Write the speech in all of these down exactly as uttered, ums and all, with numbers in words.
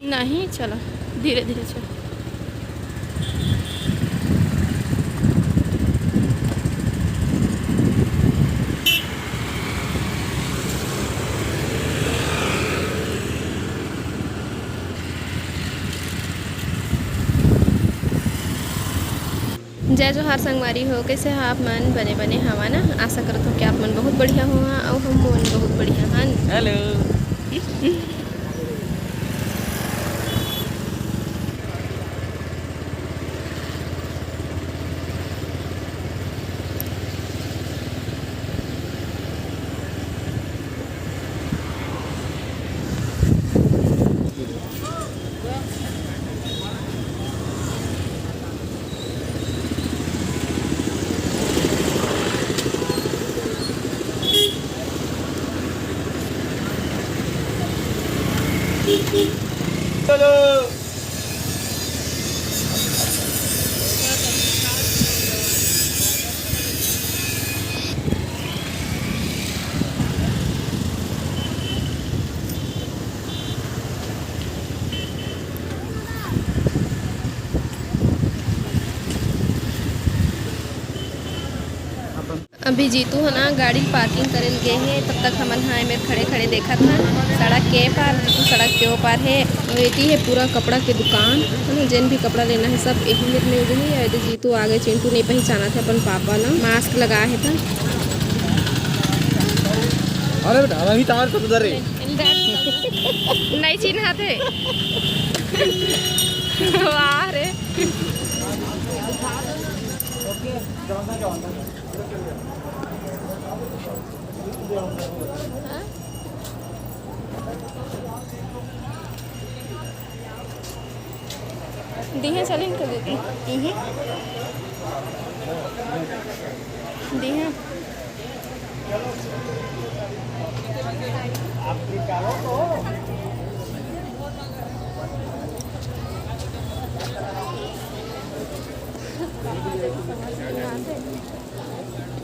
नहीं, चला, धीरे धीरे चल। जय जोहार संगवारी हो, कैसे हो आप मन? बने बने हवा ना? आशा करत हो कि आप मन बहुत बढ़िया हो, अउ हम मन बहुत बढ़िया हन। हेलो। अभी जीतू ह ना गाड़ी ल parking करे ल गे हे, तब तक हमन ह एमेर खड़े खड़े देखत हन सड़क के पार, जीतू सड़क के ओ पार हे। अउ एती हे पूरा कपड़ा के दुकान, है ना, जेन भी कपड़ा लेना हे सब एही मेर मिल जही। अउ एदे जीतू आ गे, चिंटू नइ पहिचानत हे अपन पापा ल, mask लगाए हे त। अरे बेटा, अभी तार तो उधर रे। नइ चिन्हात हे। वाह रे। हाँ? दिहे चलिन के दीदी। दिहे।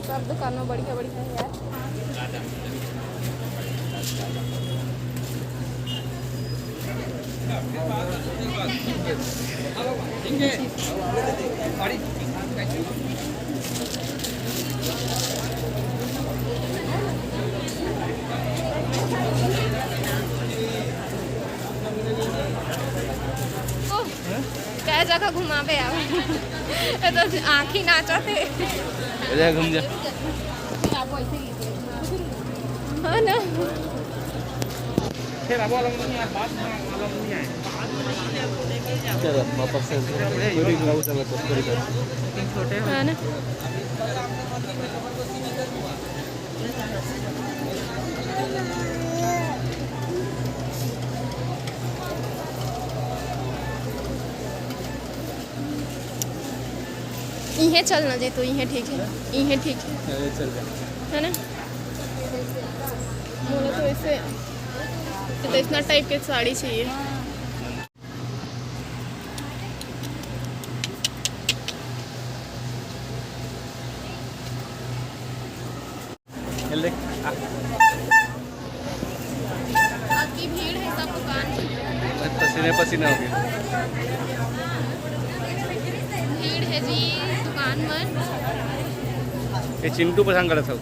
सब दुकान में बढ़िया बढ़िया है यार। ओह, कै जगह घुमाबे आवे। ये तो आँखी नाचत हे। इधर घूम जा। हाँ ना। फिर अब वाला नहीं है, बात में वाला नहीं है। चलो, वापस से पूरी गाँव चलो, तस्करी कर। छोटे हैं। हाँ ना। इहे चल ना जीतू, इहे ठीक है, इहे ठीक है। चल जा। है ना? बोला तो ऐसे, तो इतना type के साड़ी चाहिए। चल देख। आ। अतकी भीड़ है सब दुकान में। पसीने पसीने हो गए। भीड़ है जी दुकान में। ये चिंटू पसंद करत हो।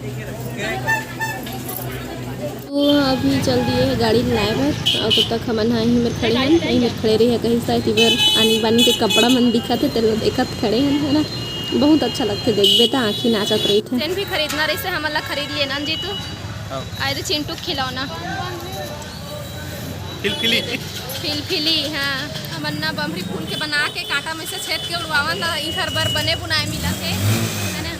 तो अभी चल दिए हे गाड़ी लाए बर, अउ तब तक हमन ह इही मेर खड़े हन, इही मेर खड़े रहिए कहिस, एती बर आनी बानी के कपड़ा मन दिखत हे, तेला देखत खड़े हन, है ना। बहुत अच्छा लगथे, देखबे त आँखी नाचत रहिथे। जेन भी खरीदना रहिसे, हमन ला खरीद लिए ना जीतू। हाँ। आए तो चिंटू खिलौना। फिलफिली। फिलफिली, हाँ। हमन ना बमरी फूल के बना के कांटा में से छेद के उड़वावन, त इखर बर बने बुनाए मिलत हे, है ना?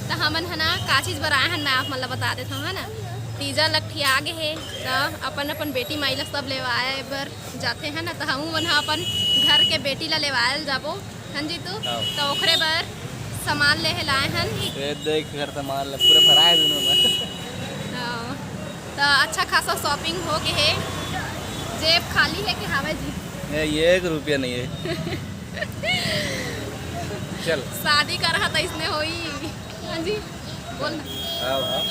त हमन ह ना का चीज बर आए हन, मैं आप मन ला बता देत हव, है ना? तीजा लकठिया गे हे, त अपन अपन बेटी माई ला सब लेवाए बर जाथे, है ना? त हमू मन ह अपन घर के बेटी ला लेवाए ल जाबो, हन जीतू? हाँ। त ओखरे बर सामान लेहे लाए हन। ये देख, घर सामान ला पूरा भराए दोनों में। हाँ। त अच्छा खासा shopping हो गे हे, जेब खाली हे कि हावय जी? ये, ये एक रुपया नहीं है। चल। शादी करहा त इसने होई। हाँ जी, बोल ना। हाँ, हाँ।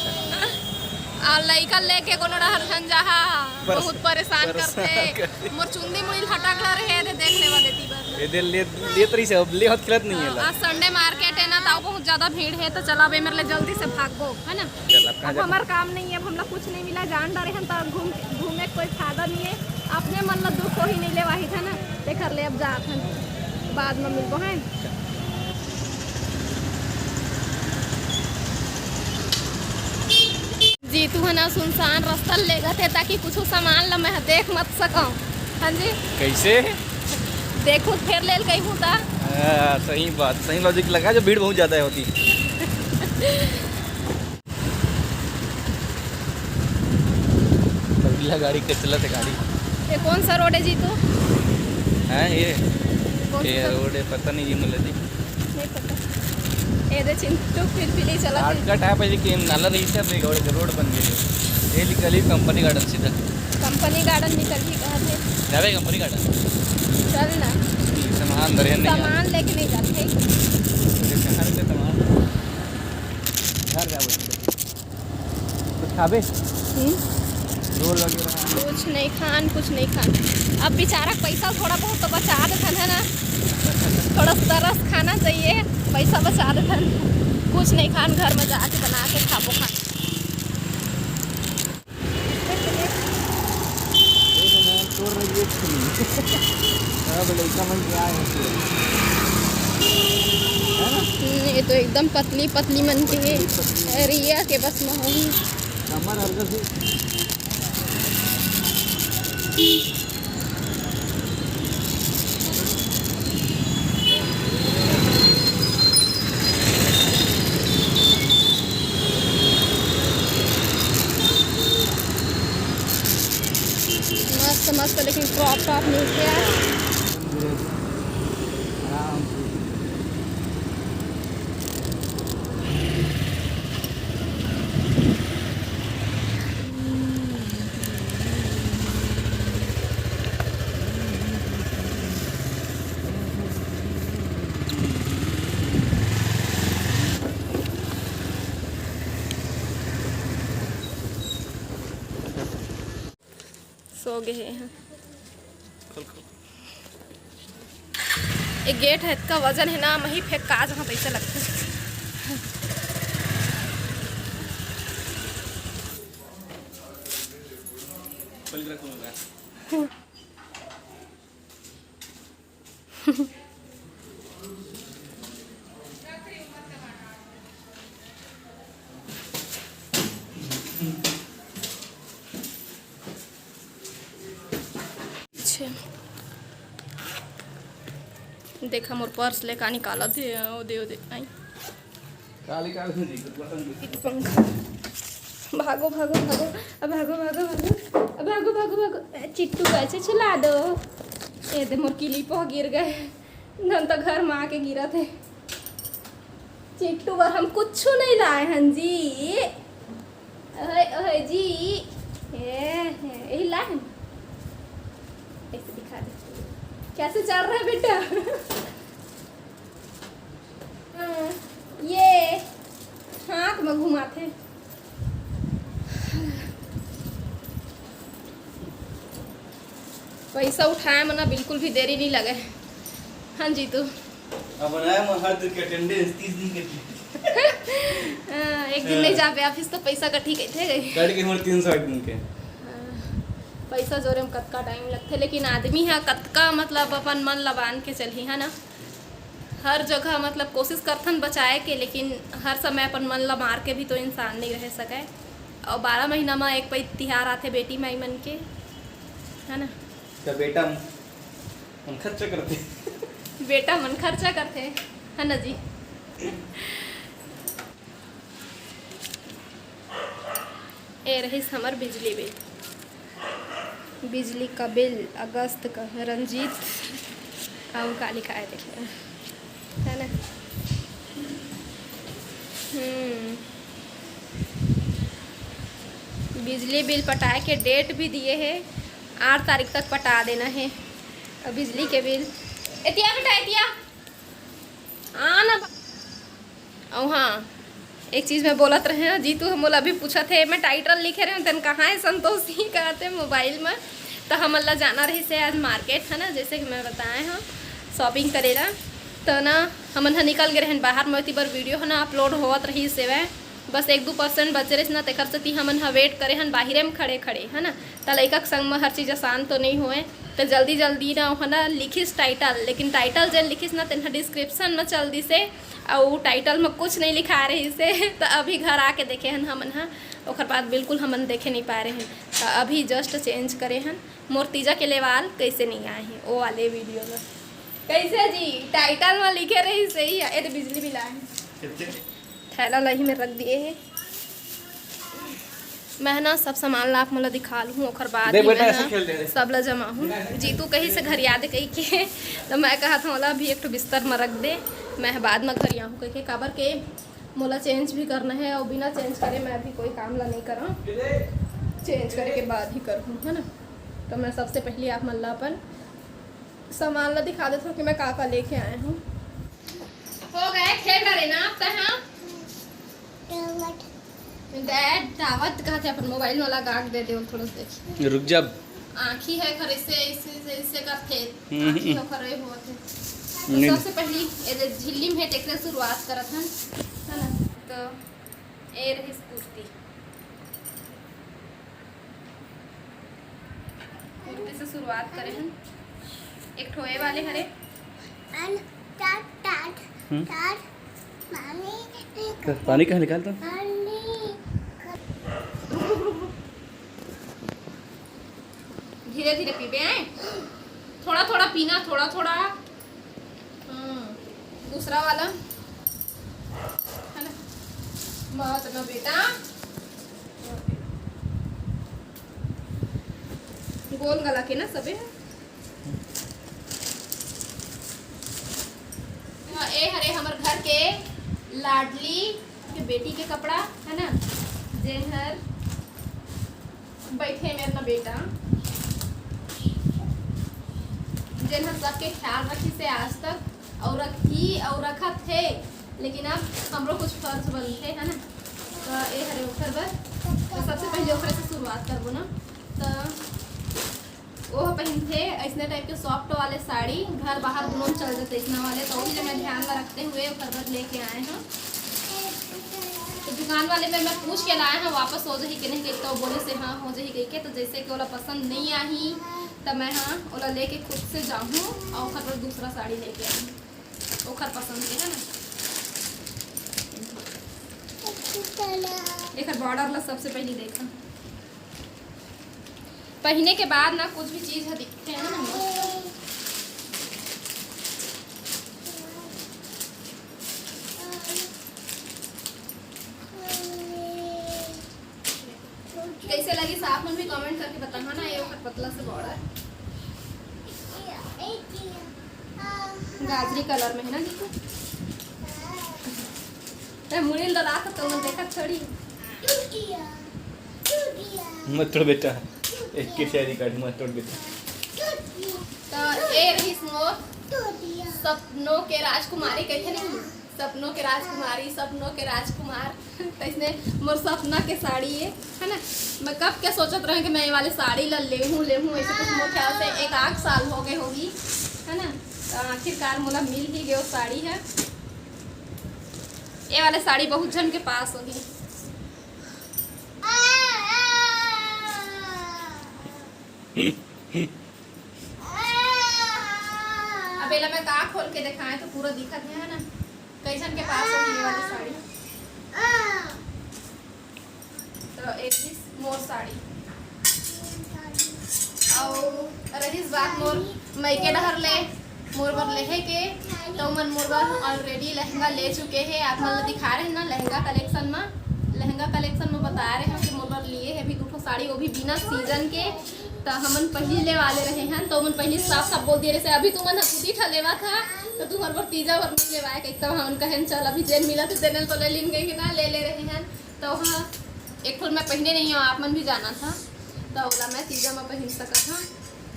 आ लइका लेके कोनो डहर झन जाहा, बस, बहुत परेशान परेशान करथे। करथे। मोर चुंदी मुड़ी लटक रहे थे, देख लेवा देती बर। ये दे ले, लेत रही से, अब लेवत खेलत नहीं है ला। आज संडे मार्केट है ना, ताऊ बहुत ज्यादा भीड़ है, तो चला बे मेरे ले जल्दी से भागबो, है ना? चल, अब कहाँ अब जाबो? हमार काम नहीं है, अब हमला कुछ नहीं मिला, जान डारे हम तो घूम घूमे कोई फायदा नहीं है, अपने मन ला दुख होही नहीं लेवाही था ना, तेकर ले अब जात हन, बाद में मिलबो हैं। जीतू ह ना सुनसान रस्ता ले लेगत हे, ताकि कुछ सामान ला मैं देख मत सकंव। हाँ जी। कैसे? देखू फेर लेल कहीं हूँ ता। हाँ, सही बात, सही लॉजिक लगा, जो भीड़ बहुत ज्यादा है होती। पगला गाड़ी के चलत है गाड़ी। ये कौन सा रोड है जीतू? हैं ये? कौन ये सा? रोड है, पता नहीं ये मुला जी। नहीं पता। ए दे चिंटू फिलफिली चला दे। शॉर्टकट है, पहले के नाला रही से, अभी रोड, रोड बन गई है। ये निकली कंपनी गार्डन सीधा। कंपनी गार्डन निकल ही कहाँ थे? जावे कंपनी गार्डन। चल ना। ये सामान धरे नहीं यार। सामान लेके नहीं जाते। ये शहर के सामान घर जावे। कुछ खाबे? हम्म? रोल वगैरह? कुछ नहीं खान, कुछ नहीं खान। अब बेचारा पैसा थोड़ा बहुत तो बचा देथन, है ना? थोड़ा तरस खाना चाहिए, पैसा बचा देथन। कुछ नहीं खान, घर में जाके बना के खाबो खाना। देखो मैं तोड़ रही है छुरी। अब लड़का मन क्या है पूरा। है ना? हम्म, ये तो एकदम पतली पतली मन के है। पतली, पतली। रिया के बस में होही। कमर हल्का सी। मस्त मस्त, लेकिन क्रॉप टॉप मिलते हैं। सो गे हे। ये गेट है, इतका वजन है ना, मही फेंक का जहाँ पैसा लगता है। अच्छा, देखा मोर पर्स ले का निकालत हे, ओ दे, ओ दे, आई। काली काली जी, पसंद है। एक पंखा। भागो, भागो, भागो। अब भागो, भागो, भागो। अब भागो, भागो, भागो। ए, चिट्टू कैसे चला दो? ए दे, मोर किलिप ह गिर गए। धन तो घर में आके गिरा थे। चिट्टू बर हम कुछ नहीं लाए हन जी। ओए, ओए जी। ए, ए, यही लाए हन। ऐसे दिखा दे। कैसे चल रहा है बेटा? हाँ, ये हाथ में घुमाथे। पैसा उठाए में ना बिल्कुल भी देरी नहीं लगे। हाँ जीतू। अब बनाए में हर दिन के अटेंडेंस, तीस दिन के। हाँ, एक दिन नहीं जाबे ऑफिस तो पैसा कटही कहिथे गई। कट के हमर तीन सौ एक दिन के। हाँ, पैसा जोरे में कतका टाइम लगथे, लेकिन आदमी हा कतका मतलब अपन मन ला बांध के चलही, है ना? हर जगह मतलब कोशिश करथन बचाए के, लेकिन हर समय अपन मन ला मार के भी तो इंसान नहीं रह सके। और बारह महीना में एक पइत तिहार आथे बेटी माई मन के, है ना? तो बेटा मन खर्चा करथे। बेटा मन खर्चा करथे, है ना जी? ए रहिस हमर बिजली बिल, बिजली का बिल अगस्त का। रंजीत अउ का लिखा है, देखिए, है ना? हम्म, बिजली बिल पटाए के डेट भी दिए है, आठ तारीख तक पटा देना है। और बिजली के बिल, एतिया बेटा, एतिया आ ना बा-, अउ हाँ, एक चीज मैं बोलत रहे हंव, जीतू ह मोला अभी पूछत हे, मैं टाइटल लिखे रहे हंव, तेन कहाँ हे संतोषी, कहत हे मोबाइल में। तो हमन ला जाना रहिस हे आज मार्केट, है ना, जैसे कि मैं बताए हंव, शॉपिंग करे ला। तो ना, हमन ह निकल गे रहन बाहर में, ओती बर वीडियो ह ना अपलोड होवत रहिस हे, बस एक दू परसेंट बचे रहिस ना, तेकर सेती हमन ह वेट करे हन बाहिरे में खड़े खड़े, है ना। त लइका के संग में हर चीज आसान तो नहीं होए, त जल्दी जल्दी ना ओह ना लिखिस टाइटल, लेकिन टाइटल जेन लिखिस ना, तेन ह डिस्क्रिप्शन में चल दिस हे, अउ टाइटल में कुछ नहीं लिखा रहिस हे। त अभी घर आके देखे हन हमन ह, ओकर बाद बिल्कुल हमन देखे नहीं पाए रहे हन। त अभी जस्ट चेंज करे हन, मोर तीजा के लेवाल कैसे नहीं आए हे, ओ वाले वीडियो में। कैसे जी, टाइटल में लिखे रहिस हे, ए दे बिजली बिल आए हे। थैला ला इही में रख दिए हे। मैं ना सब सामान ला आप मन ला दिखा लूँ, ओकर बाद देख ही बेटा, मैं ऐसे ना खेल दे रे। सब ला जमा हूँ। जीतू कहिस हे घरिया दे कहि के, तो मैं कहा था, "मोला अभी एक ठो बिस्तर में रख दे, मैं बाद में घरिया हूँ," कहि के, काबर के मोला चेंज भी करना हे, अउ बिना चेंज करे मैं अभी कोई काम ला नहीं करा, चेंज करे के बाद ही करहूँ, है ना। तो मैं सबसे पहले आप मन ला अपन सामान ला दिखा देथव कि मैं का का लेके आए हूँ। हो गए, खेल डरे ना आप तैं, हाँ? डैड दावत कहा थे, अपन मोबाइल वाला गाग दे दे, थोड़ा सा देखिए। रुक जा। आँखी हे खरे से, इसे, इसे, इसे करथे। हम्म, आँखी हम्म। हो खरे होत हे। तो नहीं। सबसे पहली ये जे झिल्ली में हे, तेकरे शुरुआत करत हन, है ना? तो ए रहिस कुर्ती। कुर्ती से शुरुआत करे हन। एक ठो ए वाले हरे। अन टाट, टाट, हम्म। टाट, पानी तो पानी कहाँ निकालता? पानी। धीरे धीरे पीबे, आए। थोड़ा थोड़ा पीना, थोड़ा थोड़ा। हम्म, दूसरा वाला है ना, मत ना बेटा, गोल गला के ना सबे। हाँ, ए हरे हमर घर के लाडली के बेटी के कपड़ा है ना, जेन हर बैठे मेर ना बेटा, जेन ह सबके ख्याल रखिस हे आज तक, अउ रखही, अउ रखत हे, लेकिन अब हमरो कुछ फर्ज बनथे, है ना? तो ए हरे ओखर बर, तो सबसे पहले ओखरे से शुरुआत करबो ना। तो ओह पहिनथे अइसने टाइप के सॉफ्ट वाले साड़ी, घर बाहर दोनों चल जाथे अइसना वाले, तो ओही ला मैं ध्यान में रखते हुए ओखर बर लेके आए हूँ। तो दुकान वाले में मैं पूछ के लाए हूँ, वापस हो जाही कि नहीं, तो बोलिस हे हाँ हो जाही कहि के। तो जैसे कि ओला पसंद नहीं आही, त मैं हाँ ओला लेके खुद से जाहूँ अउ ओखर बर दूसरा साड़ी लेके आऊँ, ओखर पसंद के, है ना। एकर बॉर्डर ला सबसे पहले देखा, पहिने के बाद ना कुछ भी चीज ह दिखथे ना। कैसे लगिस आप मन भी कमेंट करके बताहा ना, ये ओकर पतला से बॉर्डर गाजरी कलर में है ना दीदी। ए, मुड़ी ल डरा के तो देखा छोड़ी। मत तोड़ बेटा, एक के शायरी काट, मत तोड़ बेटा। तो ए रहिस मोर सपनों के राजकुमारी, कहिथे नहीं, सपनों के राजकुमारी, सपनों के राजकुमार। तइसने मोर सपना के साड़ी ए, है ना। मैं कब के सोचत रहे कि मैं ये वाले साड़ी ला लेहूँ, लेहूँ, ऐसे कुछ मोर ख्याल से एक आध साल हो गए होही, है ना। तो आखिरकार मोला मिल ही गयो साड़ी ह। ये वाले साड़ी बहुत झन के पास होही। अब एला मैं का खोल के दिखाएं तो पूरा दिखत हे, है ना, कई झन के पास होही ये वाली साड़ी। तो एक पीस मोर साड़ी। अउ रहिस बात मोर मइके डहर ले मोर बर लेहे के, तो मन मोर बर already लहंगा ले चुके हे। आप मन ल दिखा रहे ना लहंगा कलेक्शन में, लहंगा कलेक्शन में बता रहे हैं कि मोर बर लिए हे अभी दू ठो साड़ी, वो भी बिना सीजन के। तो हमन पहली लेवाले रहे हैं, तो मन पहली साफ साफ बोल दिए रहे, "अभी तुमन ह खुद ही ठा लेवा था, तो तुम्हर बर तीजा बर नहीं लेवाए," कहिके तो हमन कहेन, "चल अभी जेन मिला थे तेने तो ले लीन," कहिके ना ले ले रहे हैं। तो हाँ, एक ठो मैं पहने नहीं हूँ, आप मन भी जाना था, तो ओला मैं तीजा में पहन सकत हूँ।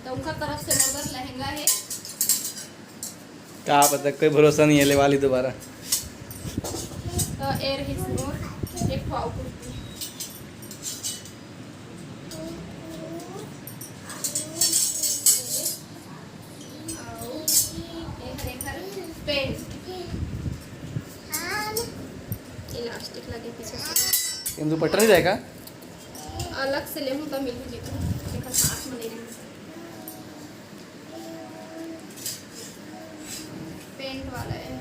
तो उनका तरफ से मोर बर लहंगा है। का पता, कोई भरोसा नहीं है, लेवा ली दोबारा। तो ए रहिस मोर एक ठो अउ कुर्ती। अउ एहर, एहर pant। Elastic लगे पीछे से। एम दुपट्टा नहीं रहेगा? अलग से लेहूँ त मिलही जीतू, एकर साथ में नहीं रही। Pant वाला है।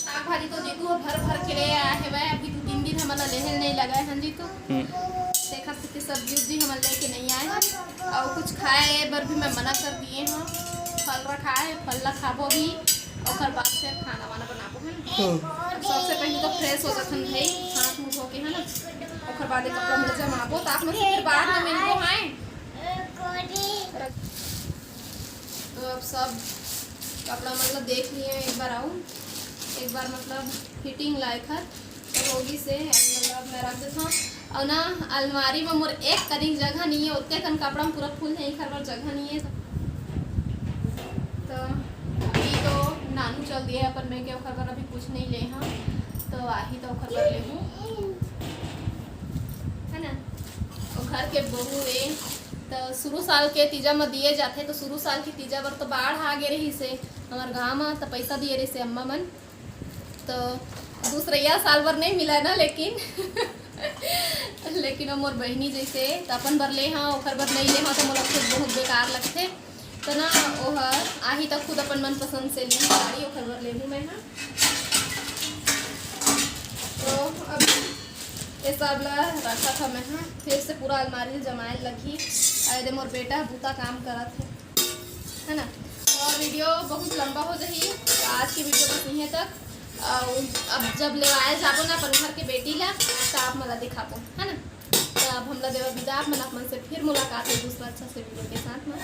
साग भाजी तो जीतू ह भर भर के ले आए हवय, अभी दू तीन दिन हमन ला लेहे नहीं लगा है, हाँ जीतू? हम्म। देखत हस कि सब्जी उब्जी हमन लेके नहीं आए हन, अउ कुछ खाए बर भी मैं मना कर दिए हूँ। फल रखा है, फल ला खाबो भी, ओकर बाद फिर खाना वाना बनाबो, है ना? हम्म। अब सबसे पहले तो fresh हो जाथन भाई, हाथ मुंह धो के, है ना? ओकर बाद ये कपड़ा में जमाबो, तो आप मन से फिर बाद में मिलबो, हैं? तो अब सब कपड़ा मतलब देख लिए एक बार, आऊ एक बार मतलब fitting लायक हर तो होगी से, मतलब मैं रख देता हूँ। और ना, अलमारी में मोर एक कनिक जगह नहीं है, ओतके कन कपड़ा में पूरा full है, एखर बर जगह नहीं है। तो, तो ये तो नानू चल दिए अपन में के, ओखर बर अभी कुछ नहीं ले हाँ, तो आही तो ओखर बर ले हूँ, है ना? वो घर के बहू ए, तो शुरू साल के तीजा में दिए जाते, तो शुरू साल की तीजा बर तो बाढ़ आ गए रही से हमारे गाँव में, तो पैसा दिए रही से अम्मा मन। तो दूसरैया साल बर नहीं मिला ना, लेकिन लेकिन वो मोर बहिनी जैसे, तो अपन बर ले हाँ, ओखर बर नहीं ले हाँ, तो मोला खुद बहुत बेकार लगथे। तो ना, ओहर आही तो खुद अपन मनपसंद से ली साड़ी, ओखर बर लेहूँ मैं हाँ। तो अब ये सब ला रखा था मैं हाँ, फिर से पूरा अलमारी जमाए लगही। अरे दे, मोर बेटा बूता काम करत है, है ना? तो वीडियो बहुत लंबा हो जाही, तो आज की वीडियो बस यहीं तक। और अब जब लेवाए जाबो ना अपन घर के बेटी ला, तो आप मला दिखाबो, है ना? तो अब हमला देवा विदा, आप मन, आप मन से फिर मुलाकात है दूसरा अच्छा से वीडियो के साथ में।